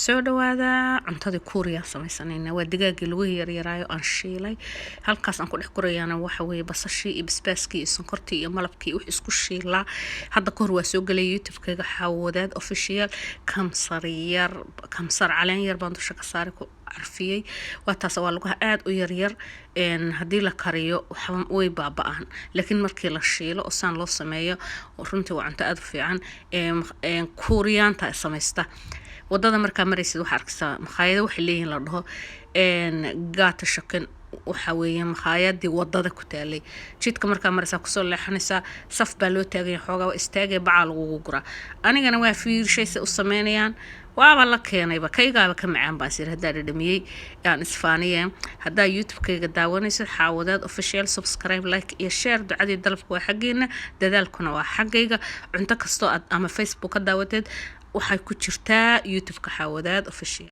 Soo dhawaada. Cuntadii Kuuriyaan samaysanayna waa digaagii lagu yaryaraayo aan shiilay. Halkaas aan ku dhex gurayaana waxa weeye basashii iyo basbaaskii iyo sonkortii iyo malabkii, wix isku shiilaa. Hadda kahor waa soo gelay YouTube-kayga Xaawadaad Official. Kamsar yar, kamsar caleen yar baan dusha ka saaray, ku carfiyey. Waa taas, waa lugaha aada u yaryar. Haddii la kariyo waxba way baaba-aan, laakiin markii la shiilo oo saan loo sameeyo, runtii waa cunto aada u fiican. Kuuriyaanta samaysta. Wadada markaa maraysid waxaa arkaysaa makhaayado waxay leeyihiin la dhaho gaata shakin. Waxa weeye makhaayadii wadada ku taalay. Jidka markaa maraysaa, kusoo leexanaysaa, saf baa loo taaganya, xoogaa waa istaagay, bacaa lagugu guraa. Anigana waa fiirshay se u sameynayaan, waaba la keenayba, kaygaaba ka macaan baan sir haddaa dhadhamiyey aan isfaaniyeen. Haddaa YouTube-kayga daawanaysid, Xaawadaad Official, subscribe, like iyo share. Ducadii dalabka waa xaggeena, dadaalkuna waa xaggayga. Cunto kastoo aad ama Facebook ka daawateed waxay ku jirtaa YouTube-ka Xaawadaad Official.